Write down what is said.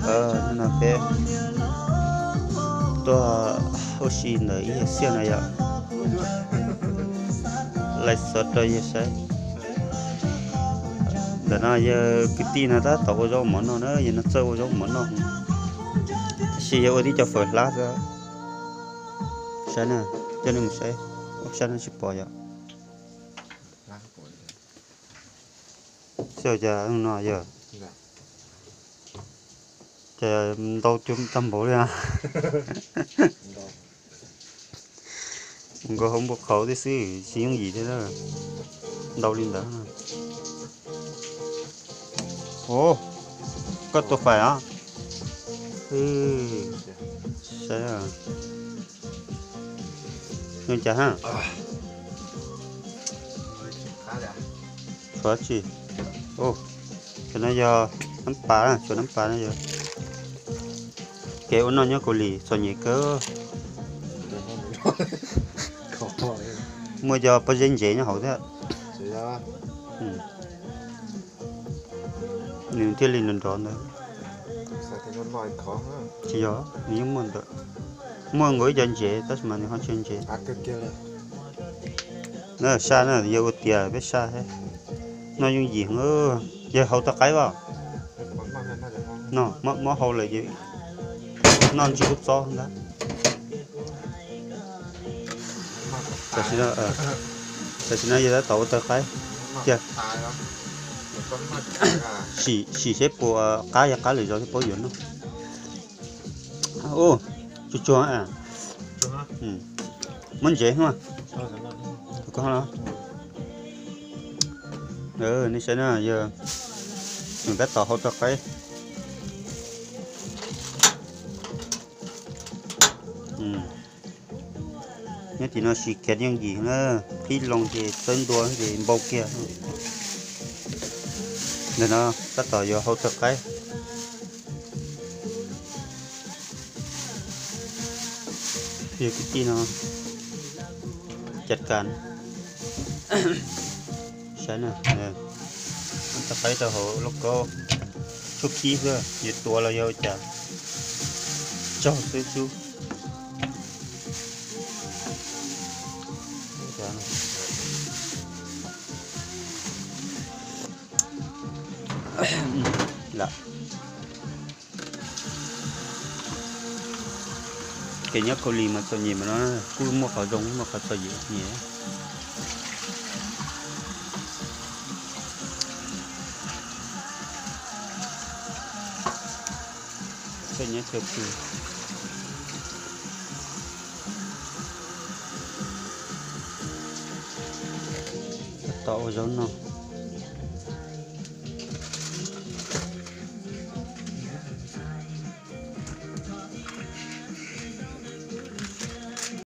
Hnub no peb tuaj ua si ntawm ib yawg Xiaj no yom, lais xov rau yawg saib. Ntawm no yawg kwv tij no tab tom ua zaub mov noj na, yawg no txawj ua zaub mov noj, tab sis yawg ua tib co fawm hlab xwb. Saib na, coj nej mus saib, saib no tsis pom yom. Xyov cas no yog, cas ntau cuag tag npaum li. Nkaus hauv npua qhauv tib xwb tsis yooj yim thiab, ntau li ntawd. Ov, koj tua fais os. Saib, zoo cas ha? Tshuav tsi? Cov no yog nab pas, tshuav nab pas no yog kev ua noj nyob Kaus Lim txom nyem kawg. Muaj cov pob zeb ntsev nyob hauv thiab. Nws thiaj li nrov nrov ntawd. Tsis yog, nws yeej muaj ntawd. Muaj nkaus ib co ntsev tab sis mas nws ho tsis ntsev. Saj na, yog ua tias peb saj thiab. Noj yooj yim, yog hau tau qaib as. No, mob hau lawm ces noj ntsij kub txob ntag. Tam sim no yog tab tom ua tau qaib tiag. Sim seb puas qab, yog qab lwm zaus thiaj paub yuav noj. Ub, tsuag tsuag. Muab ntsev hnub. Nej saib na, yog nws tab tom hau tau qaib. Nyob tim no sim kiag yooj yim na, qhib loo ces txawb ntua ces npau kiag. Ntawm no tab tom yuav hau tau qaib. Yog kwv tij no cas kas. Saib na, tau qaib rau hauv lauj kaub, tshuab khib xwb, yuav tuav los yog ua cas, tsaug xwb xub. Lam, kev nyob Kaus Lim mas txom nyem mas no, kuj muaj qhov zoo muaj qhov txom nyem. Txawj nyob txawj pw. Tab tom ua zaub noj.